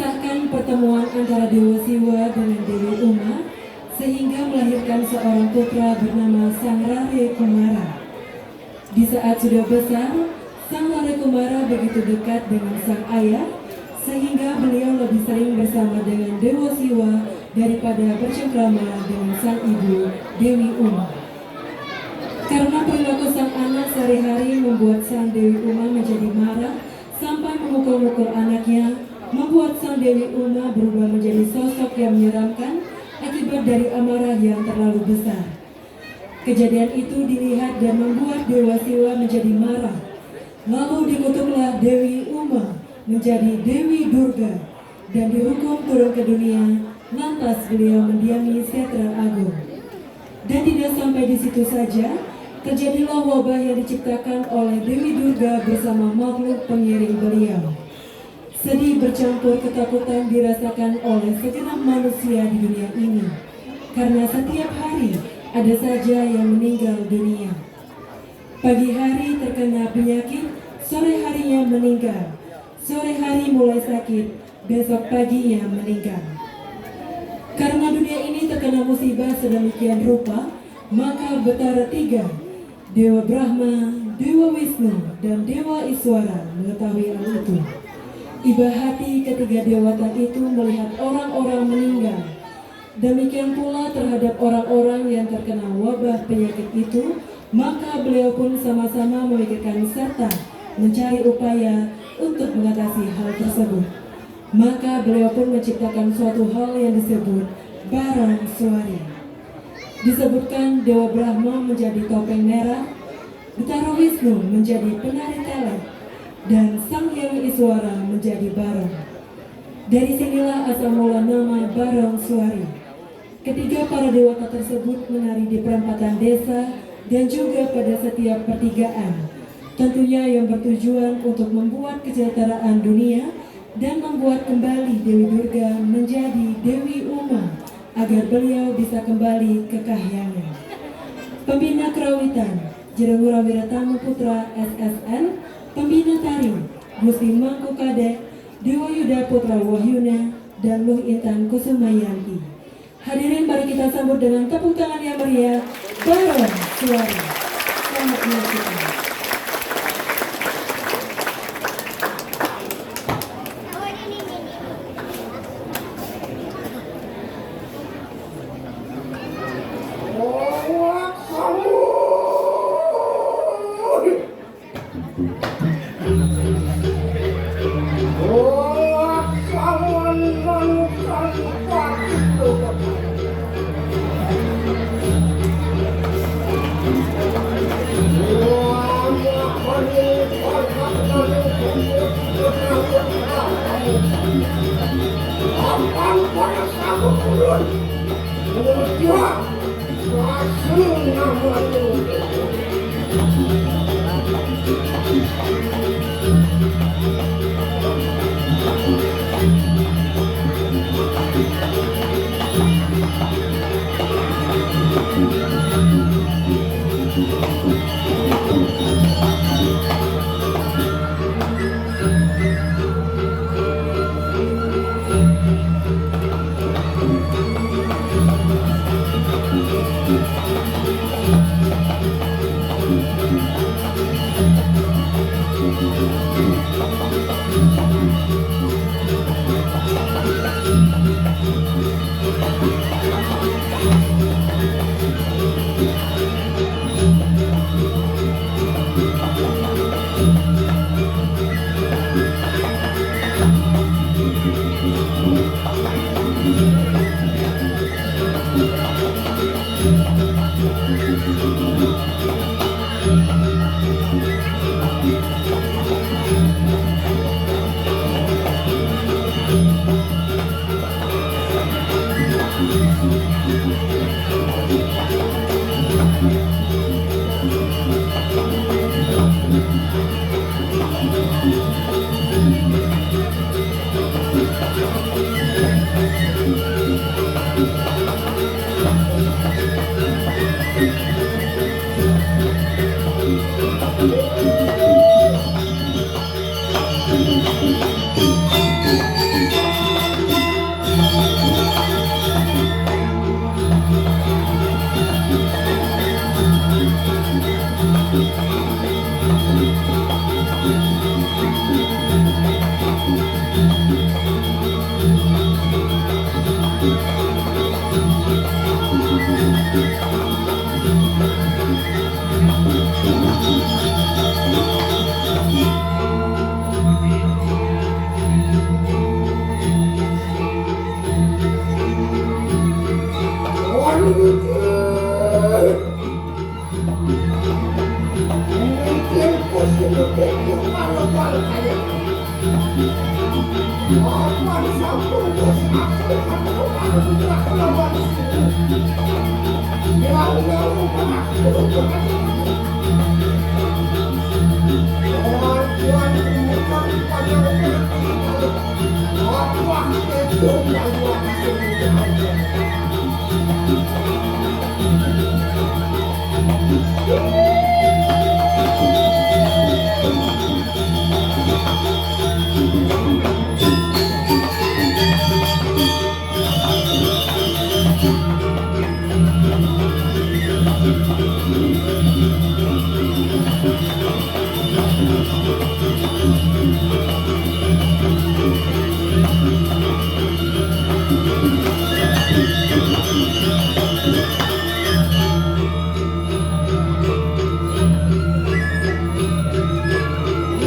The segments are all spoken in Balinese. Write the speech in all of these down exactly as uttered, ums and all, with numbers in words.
Bahkan pertemuan antara Dewa Siwa dengan Dewi Uma sehingga melahirkan seorang putra bernama Sang Rare Kumara. Di saat sudah besar, Sang Rare Kumara begitu dekat dengan sang ayah sehingga beliau lebih sering bersama dengan Dewa Siwa daripada bercengkrama dengan sang ibu Dewi Uma. Karena perilaku sang anak sehari-hari membuat sang Dewi Uma menjadi marah sampai memukul-mukul anaknya, membuat sang Dewi Uma berubah menjadi sosok yang menyeramkan akibat dari amarah yang terlalu besar. Kejadian itu dilihat dan membuat Dewa Siwa menjadi marah. Lalu dikutuklah Dewi Uma menjadi Dewi Durga dan dihukum turun ke dunia, lantas beliau mendiami setra agung. Dan tidak sampai di situ saja, terjadilah wabah yang diciptakan oleh Dewi Durga bersama makhluk pengiring beliau. Sedih bercampur ketakutan dirasakan oleh segenap manusia di dunia ini, karena setiap hari ada saja yang meninggal dunia. Pagi hari terkena penyakit, sore harinya meninggal. Sore hari mulai sakit, besok paginya meninggal. Karena dunia ini terkena musibah sedemikian rupa, maka Betara Tiga, Dewa Brahma, Dewa Wisnu, dan Dewa Iswara mengetahui hal itu. Iba hati ketiga dewata itu melihat orang-orang meninggal. Demikian pula terhadap orang-orang yang terkena wabah penyakit itu, maka beliau pun sama-sama memikirkan serta mencari upaya untuk mengatasi hal tersebut. Maka beliau pun menciptakan suatu hal yang disebut Barong Suari. Disebutkan Dewa Brahma menjadi topeng merah, Betara Wisnu menjadi penari telek, dan Sang Hyang Iswara menjadi barong. Dari sinilah asal mula nama Barong Suari. Ketiga para dewata tersebut menari di perempatan desa dan juga pada setiap pertigaan. Tentunya yang bertujuan untuk membuat kesejahteraan dunia dan membuat kembali Dewi Durga menjadi Dewi Uma agar beliau bisa kembali ke kahyangan. Pembina Kerawitan, Jerengura Wiratamu Putra S S N, pembina tari, Gusti Mangku Kadek, Dewa Yuda Putra Wahyuna, dan Luh Intan Kusumayanti. Hadirin, mari kita sambut dengan tepuk tangan yang meriah, Barong Suari. Selamat menyaksikan.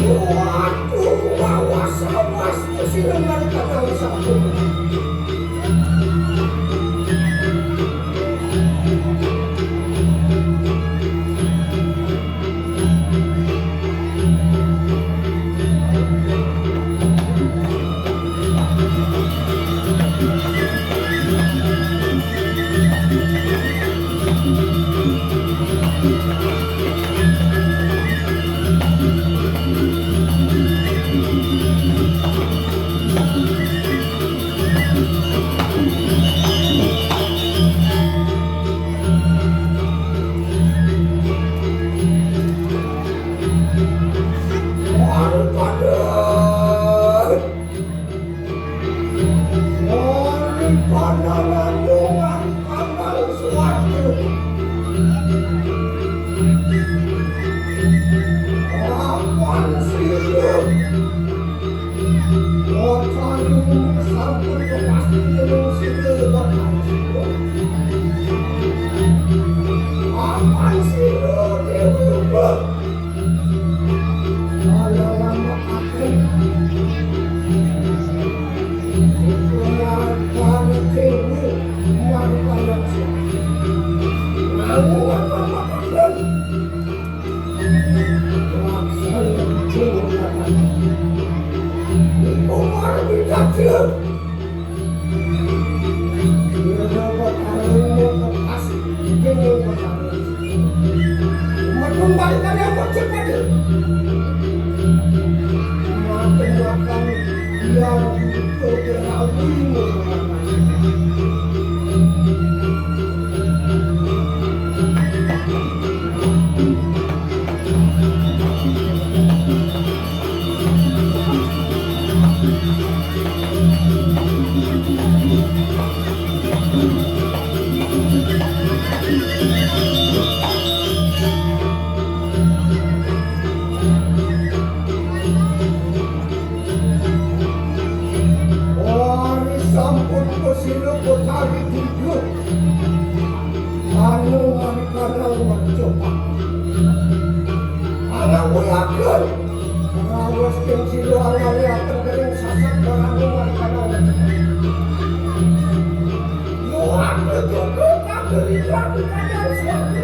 Waduh, awas, awas, sira marang sampun. Wari pandangan wong kambang swarga. Lawan sira. Wacana sampun kepasti dening sira bakal sira. Lawan sira, Dewi Umbul. Kaya lama akhir. Supaya para dewa marang kaya nanggung apa makaten. Laksana dewa kata. Iku marang kita. Metu balikan yang pojok pada. Makan-makan yang itu kerawi. Wari sampun pesila Betari Gudul. Anu marikana mercoba. Anak wiyaken. Rawes ing sira angale aten kering sasak barang marikana mercoba. Yo aku cukup kagerikan kadang suatu.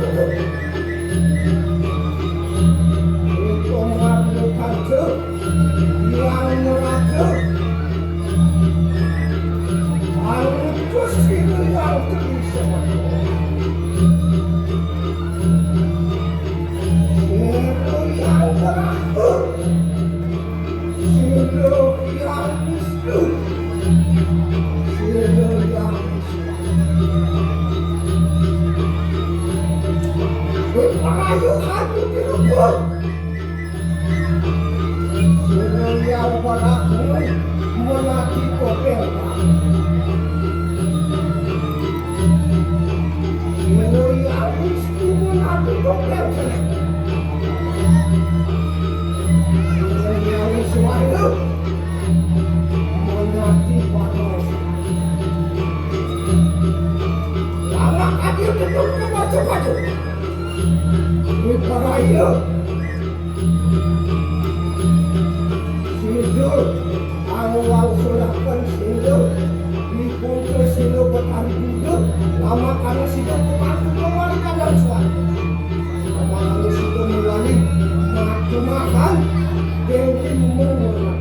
Itu marikana. Yang neraja. Aku sini yang teriso. Sira yang berangkat. Sira yang miskin. Sira yang miskin. Berpayu aku di lubuk. Sira yang berangkat. Menanti kopel. Sira yang miskin. Aku kok kerja. Sira yang suara. Menanti panas. Lama kaki betul ke baca-baca. Wih, para iya. Sida, kang wangsulaken sida, dipun tresna Betari Buda, lamakane sida kemanten kewalikan dan suwati. Lamakane sida milali majumahan, Dewi Murna.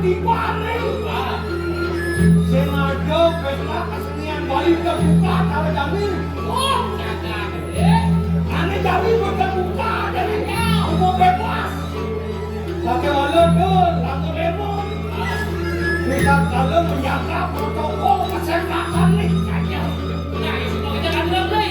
Ibané. Sing ada pesta kesenian Bali terbuka cara jani. Oh, nyata, eh. Ané jani terbuka dari umum bebas. Pakai walon tuh, lagu lemon. Kita kalau menjaga protokol kesehatan nih. Nah, itu kita kan, Bli.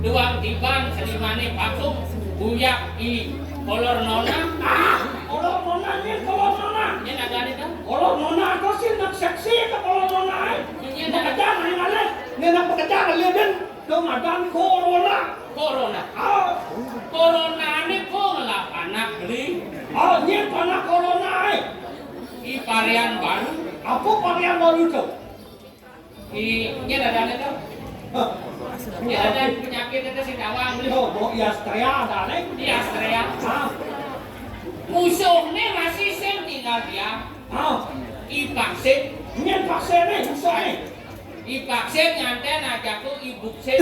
Duang tiban senimané patung buyak i kolor nona. Ah, kolor nona, nyén kolor nona. Nyén ada nih, Kang? Kolor nona, aku sih nak seksi ke kolor nona, eh. Nyén nak ada. Pekerjaan, ayo, ayo. Nyén nak pekerjaan, ayo, Den. Dong ada nih corona. Corona. Ah. Corona ini kok ngelap anak, Bli? Oh, nyén panak corona, eh. I varian baru. Apa varian baru itu? I, nyén ada nih, Kang? Hah? Nyén ada penyakit itu si tawang, Bli. Oh, mau i Astrea ada nih. I Astrea. Ah. Musuhné masih sing tinggal dia. Ah. I vaksin. Nyén vaksin nih, musuhné. I vaksin nganten ajaku i buksin.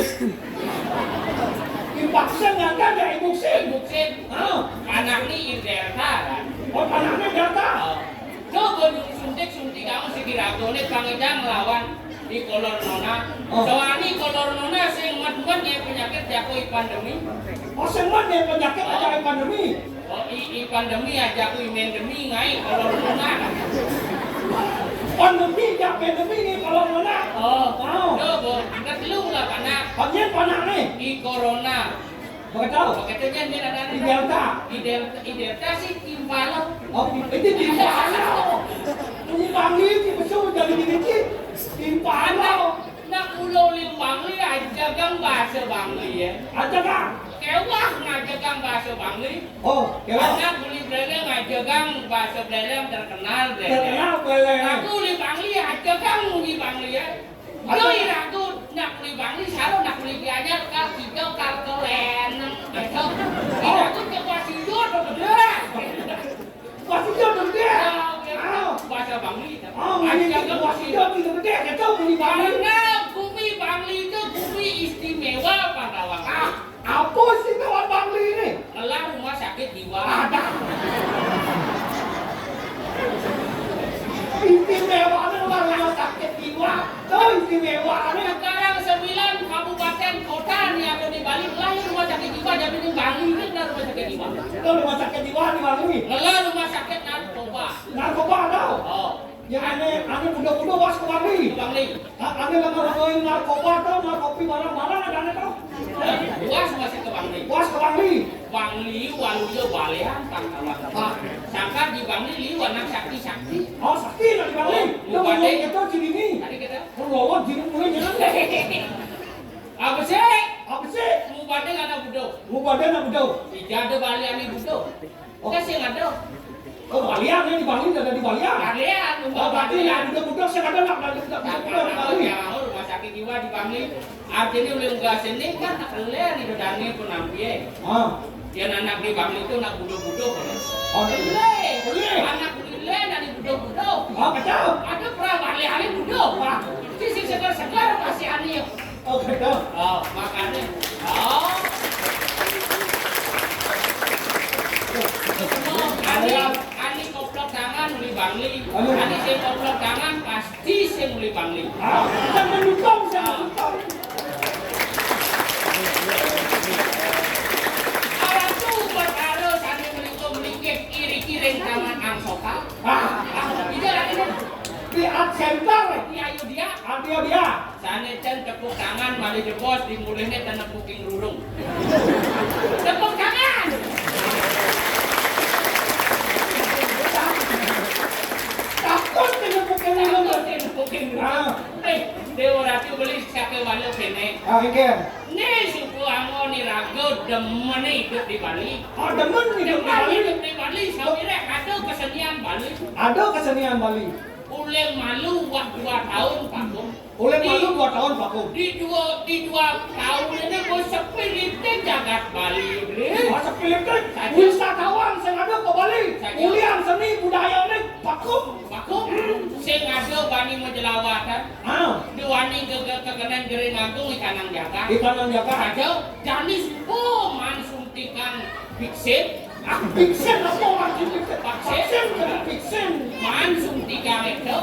I vaksin nganten ya i buksin. I buksin. Ah. Anakné i Delta, kan? Oh, anakné Delta. Oh. Coba dulu suntik, suntik kamu si kira-kira pangéjang lawan i kolor nona. Oh. Soalnya i kolor nona sing met-met ya penyakit jaku i pandemi. Oh, sing met ya penyakit aja i pandemi. Oh, i, i pandemi ajaku i mendemi ngai kolor nona. Pandemi jak mendemi ni kolor nona. Oh. Oh. Coba, kita dulu lah panak. Panjen panak nih. I corona. Begitu. Begitu nyén, nyén ada nih. I Delta. I Delta, i Delta sih timpalo. Oh, itu timpalo. Ini Bangli, ini besul jadi gini sih. Timpalo. Nak ulo uli Bangli aja kang bahasa Bangli ya. Aja kang. Kewah ngaja kang bahasa Bangli. Oh, kewah. Anak uli Beleleng aja kang bahasa Beleleng terkenal Beleleng. Terkenal Beleleng. Aku uli Bangli aja kang uli Bangli ya. Aja. Yo, iraku nak uli Bangli, saro nak uli Gianyar, kal kijo, kal keleneng, gitu. Oh. Iraku ke Pasijo, tuh, bener. Pasijo, tuh, bener. Ah, oke. Ah. Bahasa Bangli. Oh, ini aja kang Pasijo, tuh, bener, gitu, uli Bangli. Karena bumi Bangli itu bumi istimewa, Pandawa. Ah. Apa sih kawan Bangli ini? Ngelar rumah sakit jiwa. Ada. Istimewa ngelar rumah sakit jiwa. Tuh istimewa nih. Sekarang sembilan kabupaten kota nih ada di Bali, lahir rumah sakit jiwa, jadi di Bangli ini ngelar rumah sakit jiwa. Itu rumah sakit jiwa di Bangli. Ngelar rumah sakit narkoba. Narkoba ada. Oh. Yang aneh, aneh muda-muda was ke Bangli. Ke Bangli. Ané lama-lamain narkoba tau, narkopi barang-barang ada ané tau. Buas masih ke Bangli. Buas ke Bangli. Bangli, waluya balehan, tangkalan. Ah. Sangka di Bangli, liu anak sakti-sakti. Oh, sakti nak di Bangli. Oh, lu ngomong gitu, Cik Dini. Tadi kita. Lu ngomong, Cik Dini, jangan. Apa sih? Apa sih? Mau banding anak budo. Mau banding anak budo. Ija ada bali ané budo. Oh. Kita sih nggak ada. Oh, balian ya, di Bangli, ada di balian. Balian, oh, berarti ya, budak-budak sih ada nak, ada budak-budak di Bangli. Rumah sakit jiwa di Bangli. Artinya oleh enggak sini kan tak kelian itu dani pun ambil. Ah. Dia anak di Bangli itu nak budak-budak. Oh, iya. Boleh. Boleh. Anak boleh dari budak-budak. Ah, betul. Ada pernah balik hari budak. Ah. Sisi segar-segar masih aneh. Oh, betul. Oh, makanya. Oh. Ani, ani koplok tangan uli Bangli. Ani sing koplok tangan pasti sing uli Bangli. Ah, jangan lupa, jangan lupa. Dan tepuk tangan, malih jebos, di mulihné ten nepukin rurung. Tepuk tangan. Takut ten nepukin rurung. Takut ten nepukin rurung. Ah. Eh, Déwa Ratu beli sakéwala kéné. Ah, inggih. Né suku anggon iraga demen idup di Bali. Oh, demen idup di Bali. Demen idup di Bali, sawiréh ada kesenian Bali. Ada kesenian Bali. Uling malu wah dua tahun vakum. Uling malu dua tahun vakum. Di dua, di dua tahun ini bos sepilite jagat Bali, Bli. Oh, sepilite. Saja. Wisatawan sing ada ke Bali. Saja. Ulian seni budayane vakum. Vakum. Sing ada bani majelawatan. Ah. Duwani ke, ke, kekenen Gering Agung ikanang jagat. Ikanang jagat. Saja. Jani suba maan suntikan vaksin. Ah, vaksin apa maksud vaksin? Vaksin. Vaksin, vaksin. Maan suntikan itu.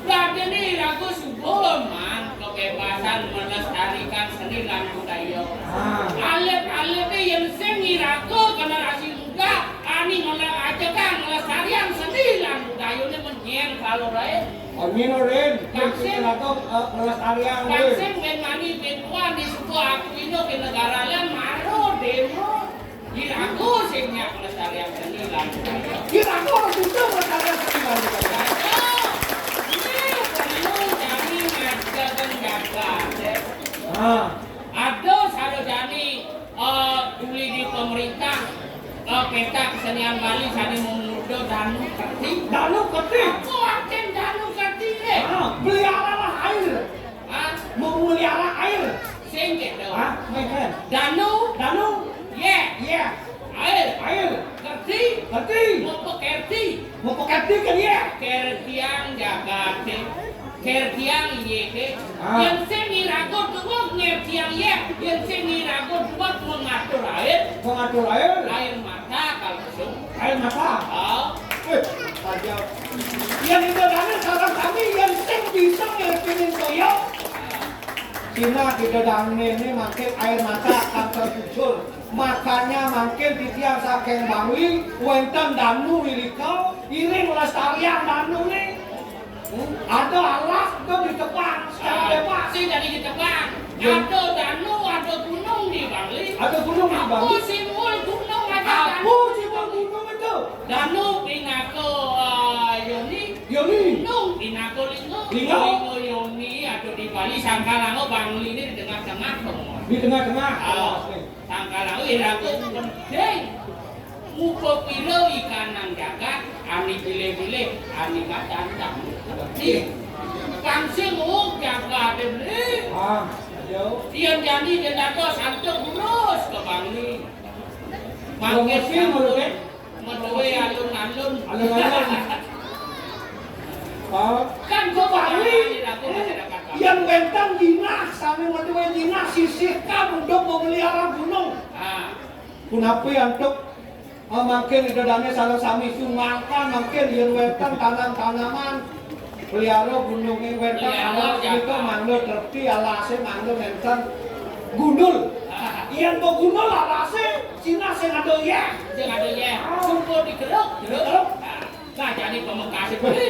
Dadine iraga suba maan kebebasan melestarikan seni lan budaya. Ah. Alit-alite yen sing iraga generasi muda, ani ngelak aja kan ngelestarian seni lan budayane menyen kalau lain. Oh, nyino, Rin. Vaksin. Yen sing iraga, eh, ngelestarian, Rin. Vaksin ben mani ben tuan di suba aku ino ke negara lan maro demo. Iraga sing nyak nglestariang seni lan budaya. Iraga harus bisa nglestariang seni lan budaya. Ayo, ini perlu jani ngajaken jagat, ya. Ah. Ada sarojani, eh, tuli di pemerintah, eh, pesta kesenian Bali sane memuda Danu Kerti. Danu Kerti. Apa artin Danu Kerti, eh? Ah, peliharalah air. Hah? Memelihara air. Sing gitu. Hah? Main keren. Danu. Danu. Ye. Ye. Air. Air. Kerti. Kerti. Mepekerti. Mepekerti kan ye? Kertiang jagate. Kertiang iye ke. Ah. Yen sing iraga dua ngertiang ye. Yen sing iraga dua mengatur air. Mengatur air. Air mata kalau sung. Air mata. Oh. Eh, aja. Yen Ida Dane sareng sami yen sing bisa ngertinin toya. Cina Ida Dane ini mangkin air mata akan tercucur. Makanya mangkin titiang saking Bangli wenten danu irika, iring lestarian danu ni. Hmm, ada alas ke di depan, secara bebas. Sing jadi di depan. Ya. Ada danu, ada gunung di Bangli. Ada gunung di Bangli. Apa simbol gunung, ada danu? Apa simbol gunung itu? Danu pinaka, ah, yoni. Yoni. Gunung pinaka lingga. Lingga. Lingga yoni ada di Bali, Sangkalango, Bangli ini di tengah-tengah, Bang. Di tengah-tengah. Ah, oke. Sangkalango iraga penting. Muga pira ikanang jagat, ani bilih-bilih, ani kacancang. Nih, kang sing, oh, jagat, eh. Ah, ayo. Yen jani yen dados antuk lurus ke Bangli. Mangke promosi sampun menurut, eh? Metuwe alun-alun. Alun-alun. Oh. Kan ke Bali, yen wenten jinah, sami metuwe jinah sisihkan untuk memelihara gunung. Ah. Punapi antuk, eh, mangkin Ida Dane sareng sami sungangkan mangkin yen wenten tanam-tanaman, pelihara gununge wenten. Pelihara alas jagat. Nika mangda trepti alase mangda nenten gundul. Ah. Yen kok gundul alase, Cina sing ada yeh. Sing ada yeh. Ah. Sumpun digeruk, geruk. Geruk. Ah. Nah, jadi pamekase kuwi.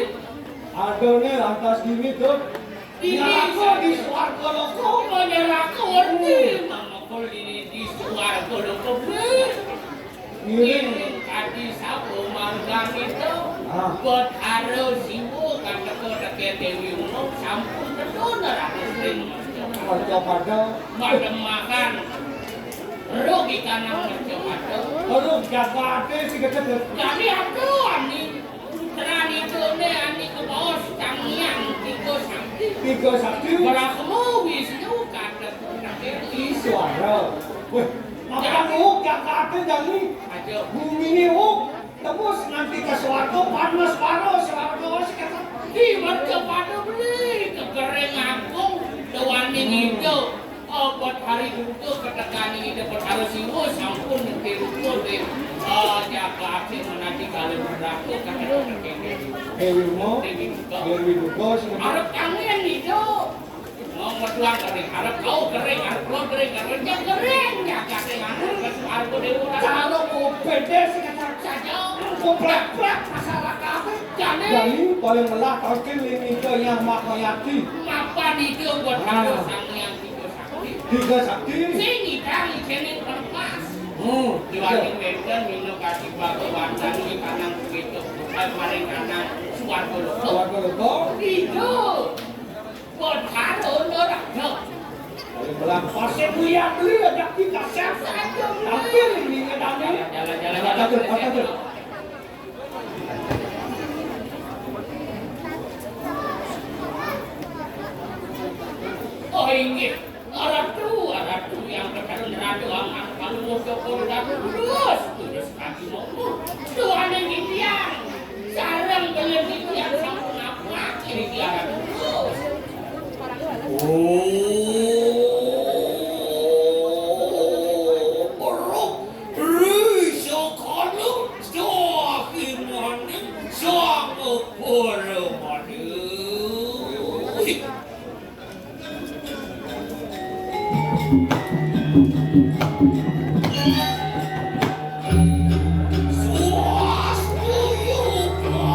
Adone lantas dini, Dut. Dini neraka di swarga loko. Oh, neraka, ngerti. Hmm. Mamekul dini di swarga loko, kuwi. Ngiring. Ngiring kadi sapa margane to? Ah. Bathara Siwa kateka teke Dewi Uma sampun tedun ratus ring mercapada. Mercapada. Mademakan. Roh ikanang mercapada. Roh jagate sing kecedek. Jani aduh, ani. Putrane dene ani kebaos Sang Hyang Tiga Sakti. Tiga Sakti. Brahma, Wisnu, Kathak, Iswara. Weh, apa nguk jagate jani? Aja. Bumine nguk, tembus nganti ke swarga, panas paro swarga, wis kata. Di mercapada beli, kekering agung, dewaning ida. Oh, Bathari Duta ketekani Ida Bathara Siwa sampun ngetir utuh ing, eh, jagate menawi kala neraka ketekan kene. Dewi Uma, Dewi Duta. Dewi Duta sing arep kangen Ida. Mau metuang kering, arep kau kering, arep kula kering, arep jam kering, jagate anu, wis arep dhewe ora. Cara kopede sing kecak saja, koplek-plek masyarakat. Jane. Jane. Paling melah tangkil ning Ida Hyang Mahayati. Mapan Ida Betara Sang Hyang Tiga Sakti. Tiga Sakti. Sing ngidang ijening pelepas. Hmm, diwaning wénten minakadi Bhagawatan ing kanang kuwito, eh, maring kanang Swarga Loka. Swarga Loka. Ida Betara Narada. Paling melah pasir mulia beli ada kita siap saja. Tangkil ning idane. Jalan, jalan, jalan, jalan. Oh, inggih. Ratu, Ratu yang keterun Ratu Amat, kalau mau syukur dan lurus, terus kaki mau. Tuhan yang impian, sarang belum impian, sampun apa kiri dia terus. Oh, Risa Kala, sahimaning Sang Paramanusa. Swastaya paripurna.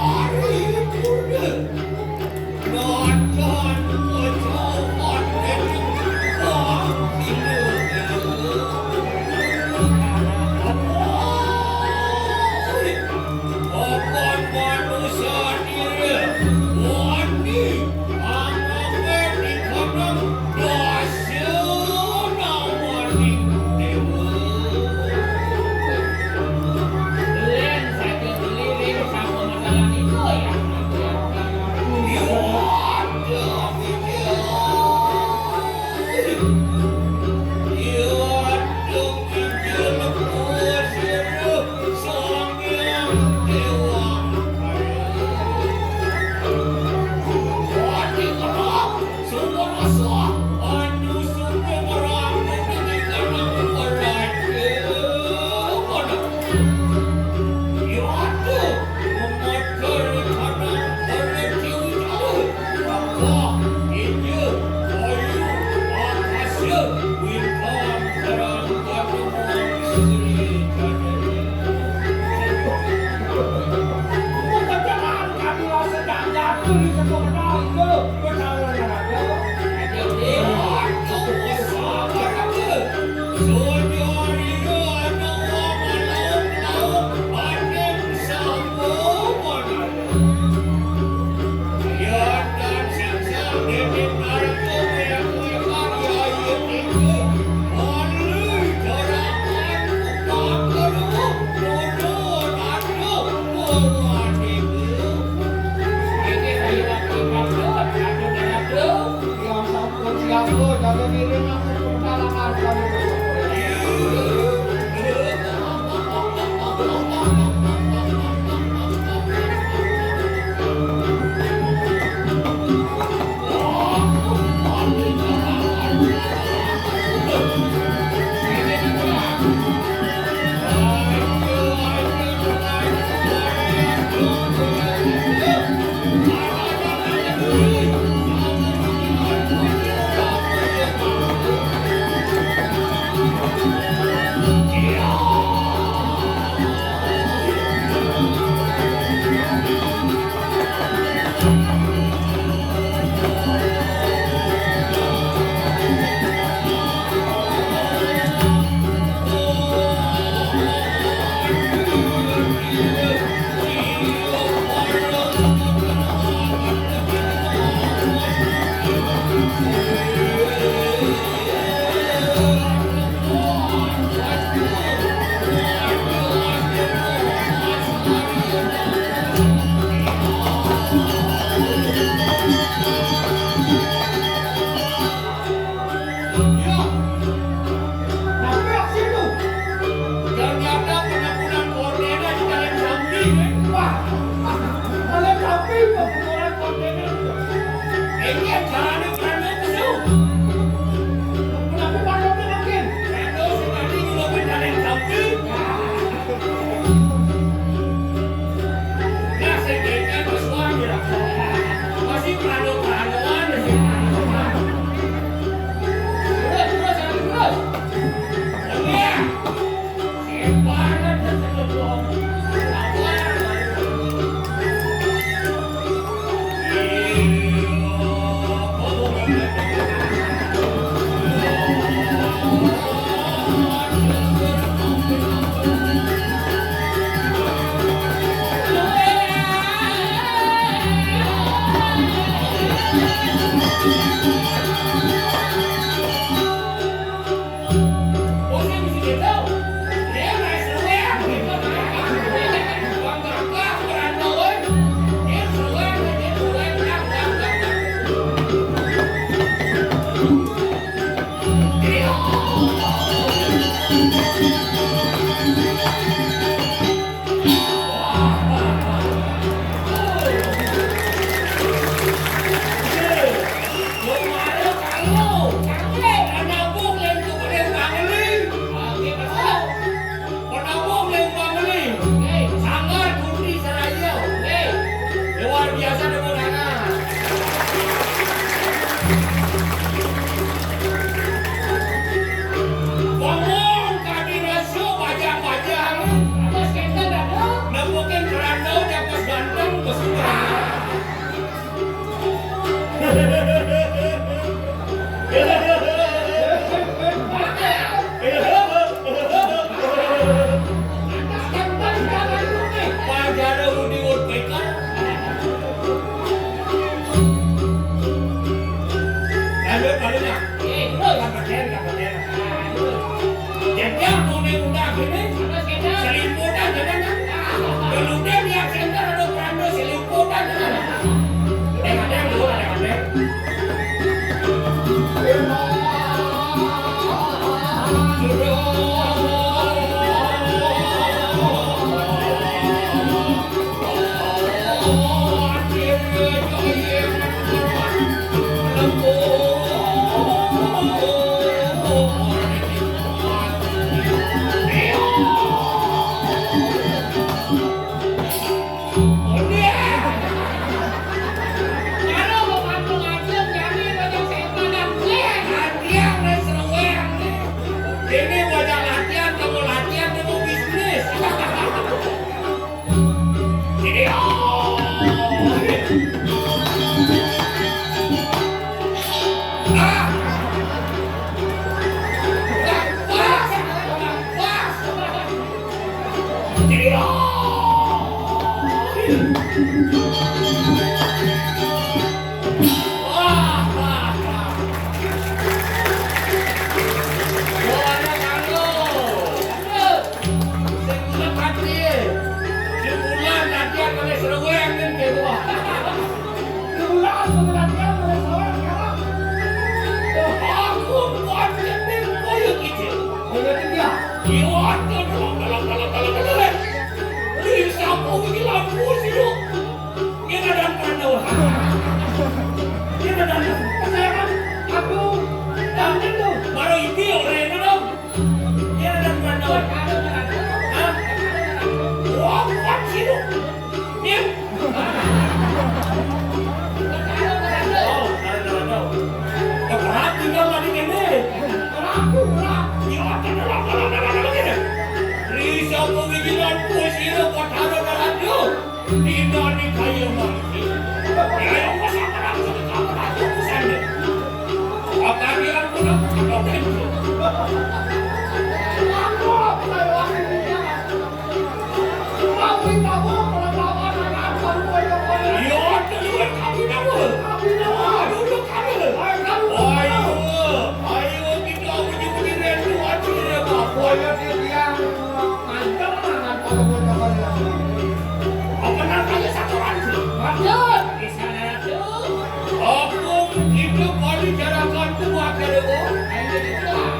Ternyata penampilan koordinat di dalam samping. Wah, dalam samping penampilan koordinat. Ini jalan kerana itu. Kenapa pada makin? Kerana sekali juga dalam samping. Nah, saya kira bersuara. Masih kerana-kerana. Terus, terus, terus. Iya. Hebat. Sabar. Penabung yang pangeli. Sanggar Putri Seraya. Luar biasa tepuk tangan. Ngomong kadi rasa bajang-bajang. Apa skandal dah? Nembukin keranda, japas ganteng, besar. Lanjut, lanjutnya. Eh, terus. Kabupaten, kabupaten. Jadian mau naik undak ini, selimputan jangan, kan? Kalau dia lihat center ada peranda, selimputan jangan. Ada, ada yang dulu, ada, ada. Ini bocah latihan, kamu latihan, kamu bisnis. Ini, oh. Ah. Pas, pas. Ini, oh. Wah, wah, wah. Yo, anak anu. Sing bulat hati. Sing bulat hati, kali sereweng kan, kayak gua. Sing bulat, sing bulat, dia boleh sereweng, kenapa? Aku buat kecil, koyo kecil. Koyo kecil, ya? Iya, tolong, tolong, tolong, tolong, tolong. Lu siapa ini lampu sih, lu? Ini ada panau. Ini ada panau. Saya kan, aku, tahu kan tuh. Baru ini orang ini dong. Ini ada panau. Hah? Wah, bukan sih, lu. Ini. Oh, ada panau. Berat tinggal lagi ini. Berat, berat. Iya, ada, ada, ada, ada, ada, ada. Risa pemikiran pusing, buat ada, ada, ada. Dina ni kaya mati. Kaya pasang perang sama kamu ratu pusing deh. Apa dia pun aku kena tentu. Aku apa kaya waktu dia? Kami kamu pernah tahu anak-anak kamu kaya kaya. Iya, dulu kami tahu. Kami tahu. Dulu kami. Ayo, ayo, ayo, kita uji budi rendu hati reba. Kaya dia. Apa namanya satu rancu? Lanjut. Di sana rancu. Aku hidup bicarakan tubuh akhir itu. Ayo, itulah.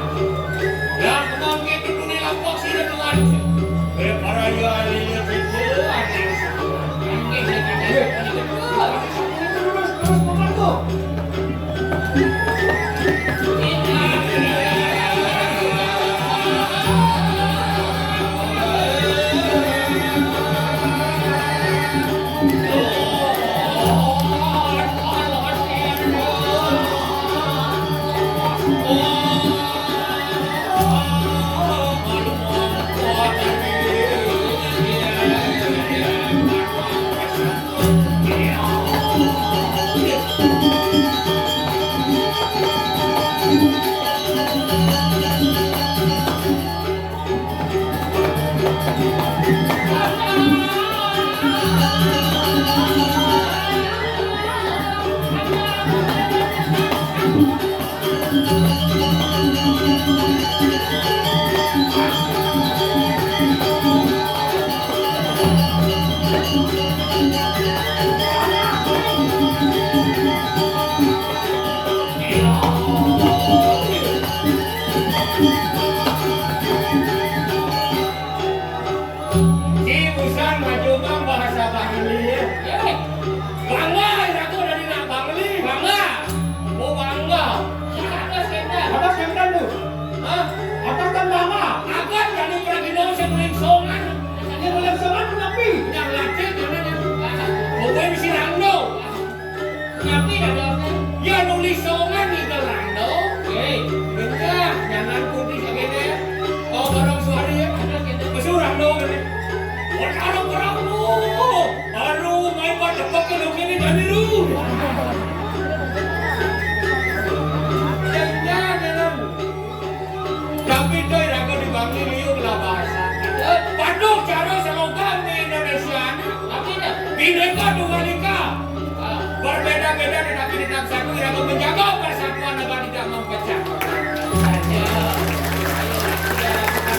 Menjaga persatuan agar tidak mempecah.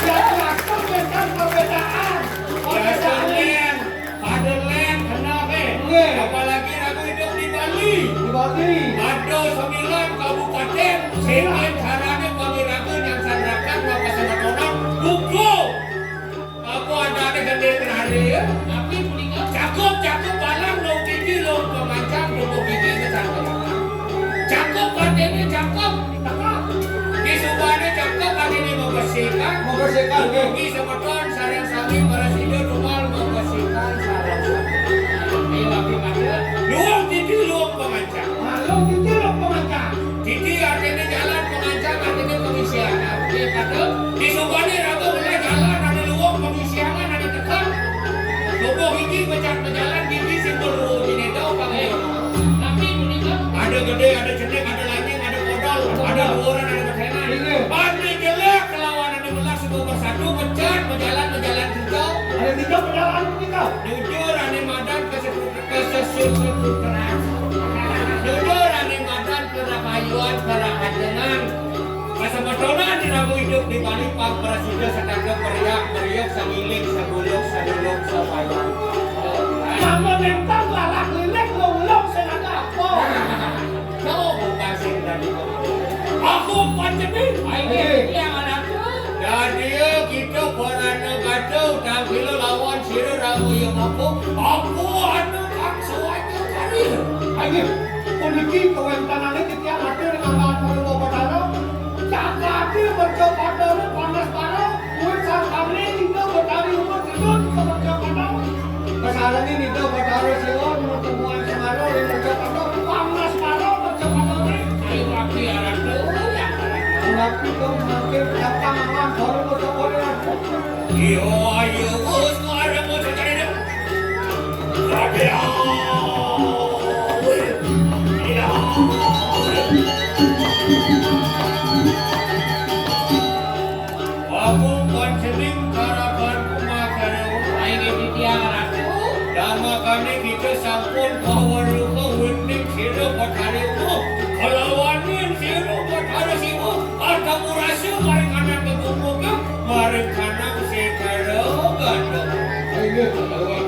Silaturahmi bukan perbedaan. Perbedaan. Ada lain kena ke. Nggih. Apalagi raga hidup di Bali. Di Bali. Ada sembilan kabupaten. Sembilan. Sehingga caranya bagi raga yang sandrakan maka semetonan buku. Apa ada ada gede terakhir ya? Tapi punika. Cakep, cakep, balang, long gigi, long pemancang, tubuh gigi, kecangkeman. Cakep, katanya cakep, cakep. Di subane cakep, katanya membersihkan. Membersihkan, ya. Bumi semeton, sareng sami, para sida, tumal, membersihkan, sareng sami. Ayo, lagi pada. Luang gigi, luang pemancang. Nah, long gigi, long pemancang. Gigi artinya jalan, pemancang artinya pengisian. Oke, pada. Di subane raga mulai jalan, ada luang, pengisian, ada tegak. Tubuh gigi, pecah, pejalan, gigi, simbol ruh, di neda, apa nggih? Tapi punika. Ada gede, ada cenik, ada lanying, ada kodol, ada luhuran, ada besenan. Iya. Ane jelek kelawan ane melas, semua bersatu, pecah, pejalan, pejalan hijau. Ada tiga pejalan punika. Jujur, ane madan kesesut-, kesesut-, keras. Jujur, ane madan kerahayuan, kerahajengan. Kasemetonan di raga hidup di Bali, pang prasida setata periak, periuk, sagiling, saguluk, saduluk, sabayang. Mama nentang lalak lilik, lulung, sing ada apa? Jauh bukan sing tadi. Aku panceni. Ayo, iya, anakku. Dadi kita barana gada, utang kilo lawan sira ramu ya mampu. Aku anu kang sawanya kari. Ayo, puniki kawentanane titiang atur ngambahan Prabu Batara. Jagate merga Batara panas para, kuwi sangkane Ida Batari umur gedut ke merga Batara. Kasarane Ida Batara Siwa, pertemuan Semara, ring merga Batara, panas para, merga Batara. Ayo, rapi, ya, rapi. Rapi, kok makin gampang aman, baru merga Batara. Iya, iya, wis, kok arep mau cari deh. Rapi, ya. Iya. Aku pancening karapan kumakare. Ayo, titiang ratu. Damakane kita sampun kaweruh wening sira Batari Umu. Kelawanin sira Batara Siwa. Ada murasa maring kanang kegumukan, maring kanang segara gandum. Inggih, Bapak.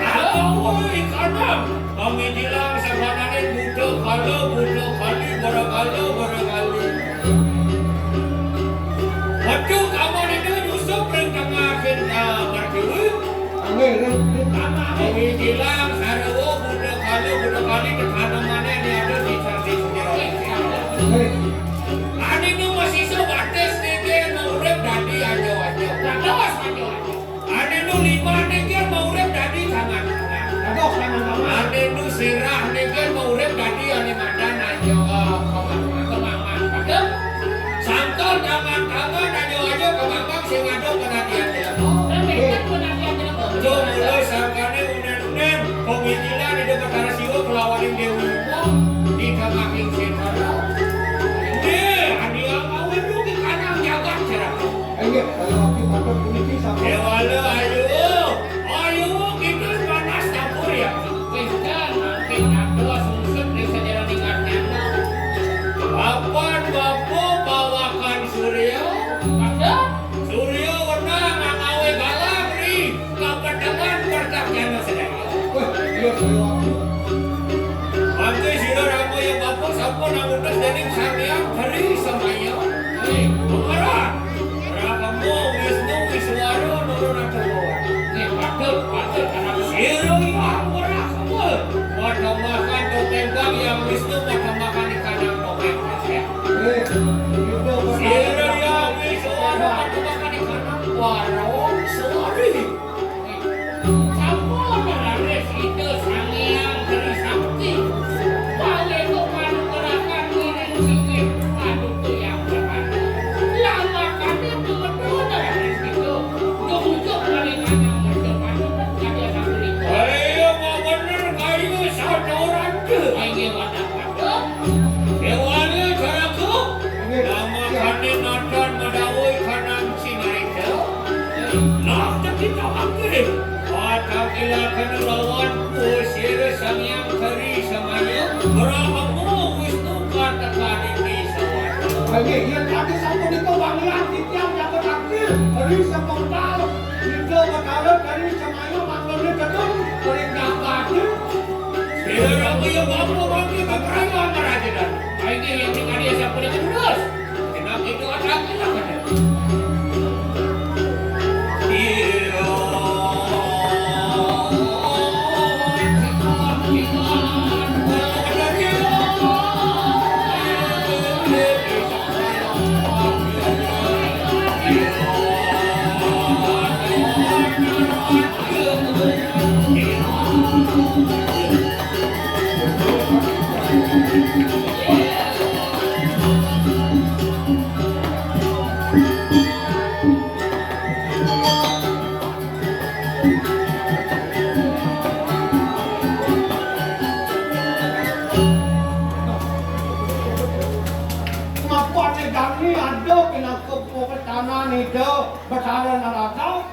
Aduh, ikanang. Kami bilang sabananing Buddha kala, Buddha kali, bara kala, bara kali. Waduh, kamu itu nyusup ring tengah kita pertiwi. Nggih, nggih. Kami bilang sarwa Buddha kala, Buddha kali, tekanemane ini ada di sasi sendiri. Nggih. Ane nu masisa batis niki mau urip dadi anjo-anjo. Dados anjo-anjo. Ane nu lima niki mau urip dadi tangan-tangan. Dados tangan-tangan. Ane nu sirah niki mau urip dadi ane madan anjo, eh, kemang-, kemang-, padem. Sangkal tangan-tangan anjo-anjo kemang-kemang sing ada penantian jelema. Kan beda penantian jelema. Cung, mula sangkane unen-unen, pemikiran Ida Betara Siwa kelawaning Dewi Uma di tengahing segara. Nggih, adi apawe rugi kanang jagat cerah. Inggih, kalau waktu patut puniki sampun. Dewala, ayo. Ayo, kita panas campur ya. Wis kan, makin nados sungsut ring sajeroning arnyana. Papan bapa pawakan surya. Pada? Surya wenang angawe galang ri kapetengan pertakyana sedaya. Wah, iya, saya waktu. Mangke sira rama ya bapa sampun angutus dening Sang Hyang Tri Semaya. Nggih, pangeran. Brahma, Wisnu, Iswara, Nara Nagarawan. Nggih, patut, patut, anak. Sira Hyang Brahma, madhemaken topeng Hyang Wisnu, madhemaken ikanang topeng Kasyap. Nggih, Sira Hyang Iswara, madhemaken ikanang Warong Sewari. Sampun raris Ida Sang Hyang Tri Sakti. Kalih panugrahan ngiring singit paduka Hyang Brahmana. Lamakane tumetu raris Ida. Dumujuk malih kanang merga panugrahan kadi sapunika. Ayo, bener kaya saudara. Inggih, wadah. Déwala Jaraga, namakane nadan madawuh kanang sinarita. Nah, teki tawake. Patakilakana lawan Pusira Sang Hyang Tri Semaya, Brahma, Wisnu, Inggih, yen kadi sapunika wangian titiang jagat akil, ri sepengkal, Ida Betara Tri Semaya mangkene tedun, ring jagate. Ira raga ya bapa mangke kekrayan kerajenan. Inggih, yen kadi sapunika terus. Kenapa itu ada akil? Mapane dani ada pinaka pepetanan Ida Betara Narada.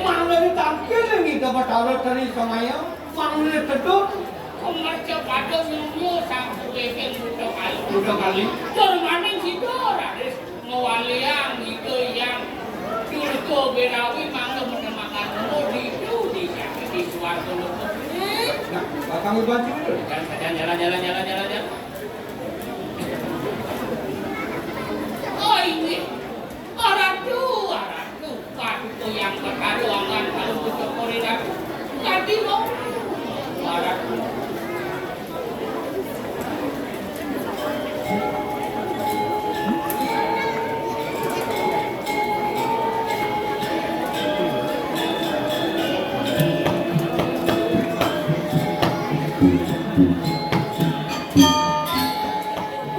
Mangda ditangkil Ida Betara Tri Semaya. Mangda tedun. Mercapada nyunya sang suweding buta kali. Buta kali. Tur maning sida raris ngwaliang Ida Hyang Durga Berawi mangda menemakan umur di di swarga loka. Nah, Kakang Iban Cibul. Jalan, jalan, jalan, jalan, jalan, jalan. Oh, inggih. Aratu, aratu. Paduka Hyang Betara anggan kalau buta kori ratu. Ganti mau. Aratu.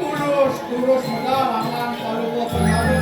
Tulus, tulus medal, aman, kalau mau kembali.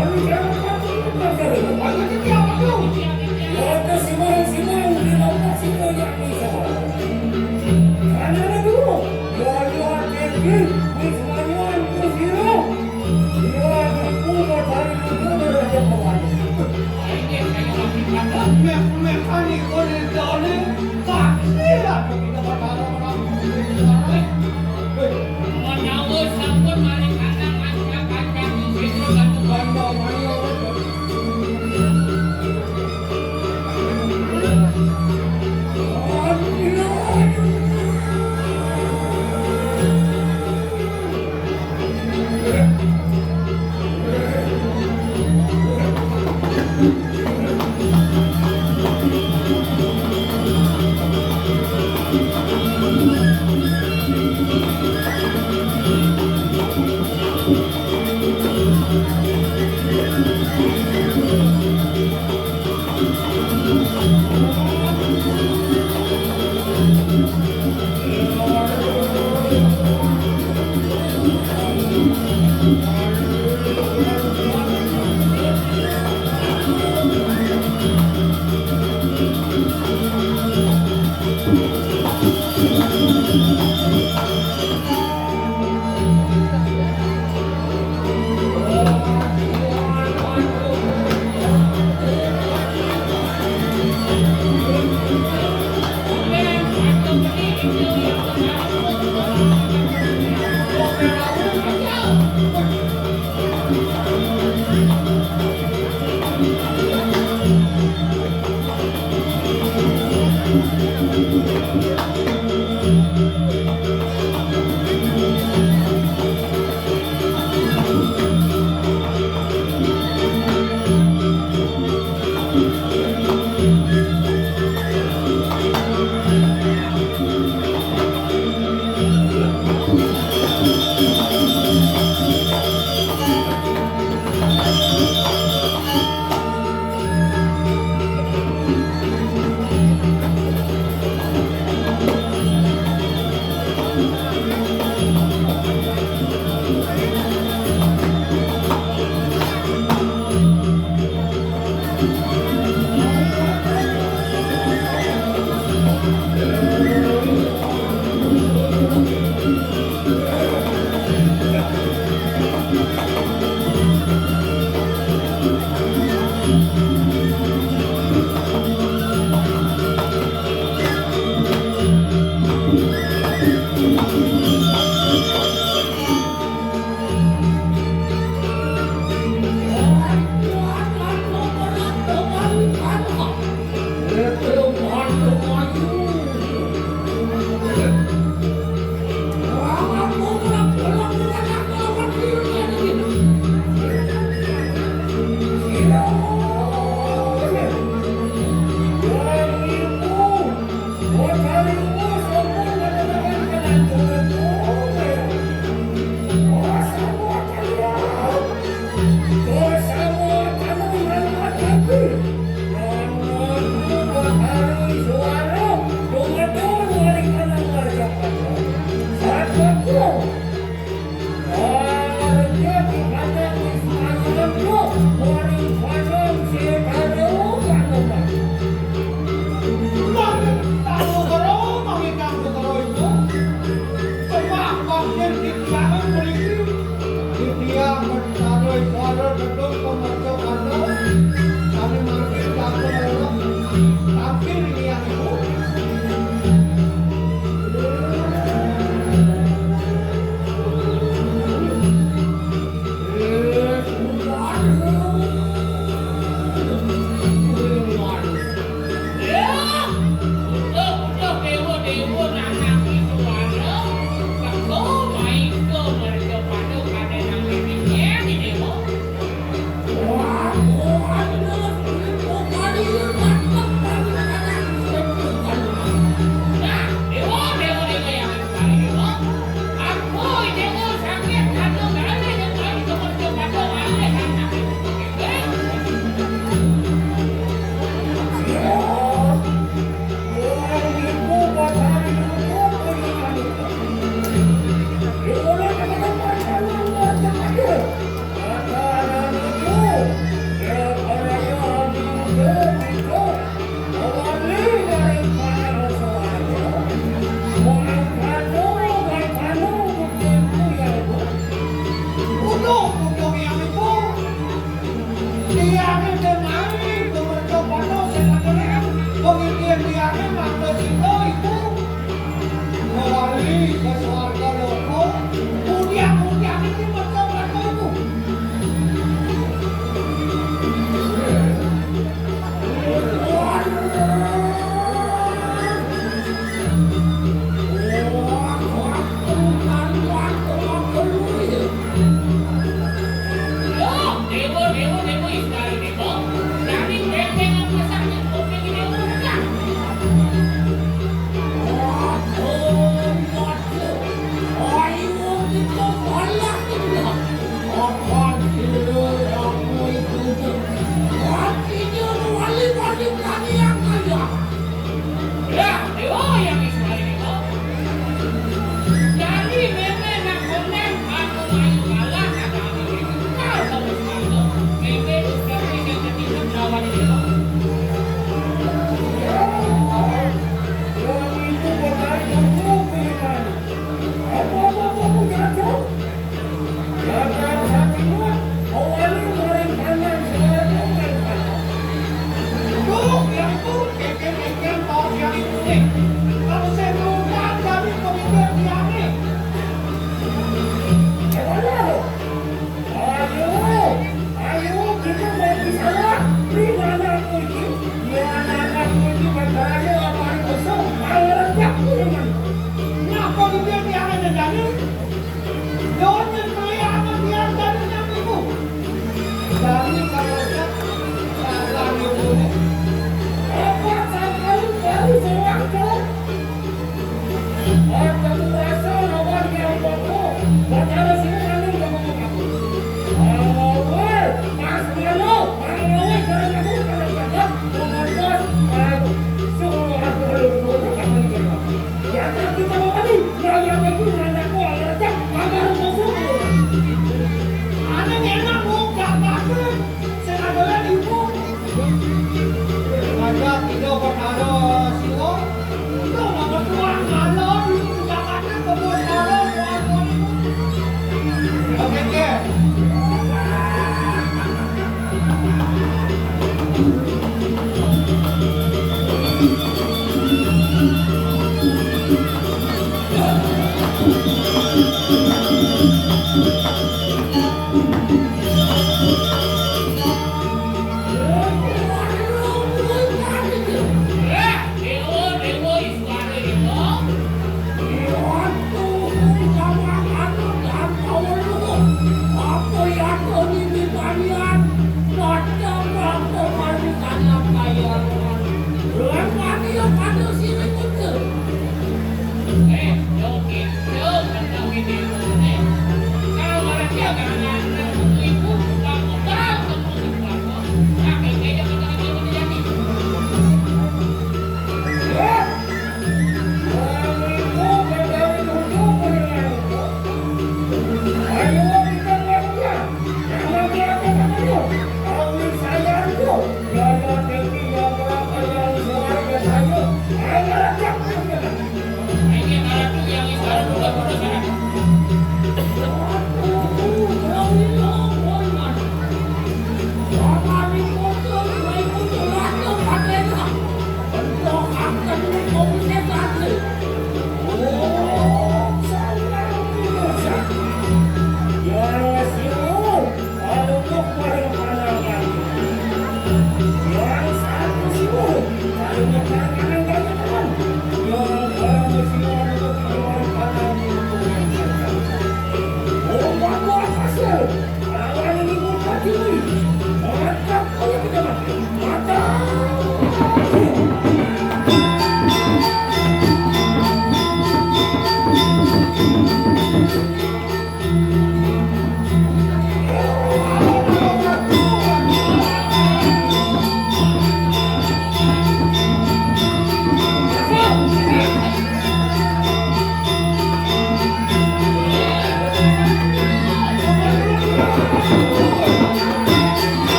Ayo, simang, simang, di tempat situ yang bisa. Karena ada dulu. Yo, yo, Kevin, wis manyuan ku sira. Yo, aku mau cari dulu dari Raja Pawayu. Mek, mek, ani, kone, kone, tak, iya, kita pacaran, orang. Menawa sampun maring kandang, kanca-kanca, sing kandang.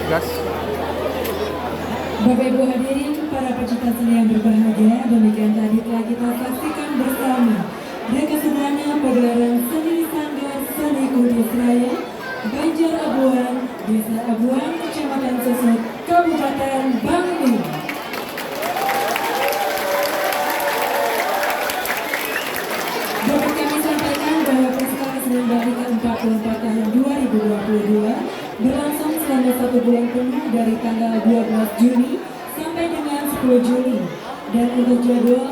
Gas. Bapak Ibu hadirin, para pecinta seni yang berbahagia, demikian tadi telah kita saksikan bersama. Mereka sederhana pagelaran seni Sanggar Seni Kudus Raya, Banjar Abuan, Desa Abuan, Kecamatan Sesut, Kabupaten Bangli. Dapat kami sampaikan bahwa Pesta Kesenian Bali ke empat puluh empat tahun dua ribu dua puluh dua berlangsung selama satu bulan penuh, dari tanggal dua belas Juni sampai dengan sepuluh Juli. Dan untuk jadwal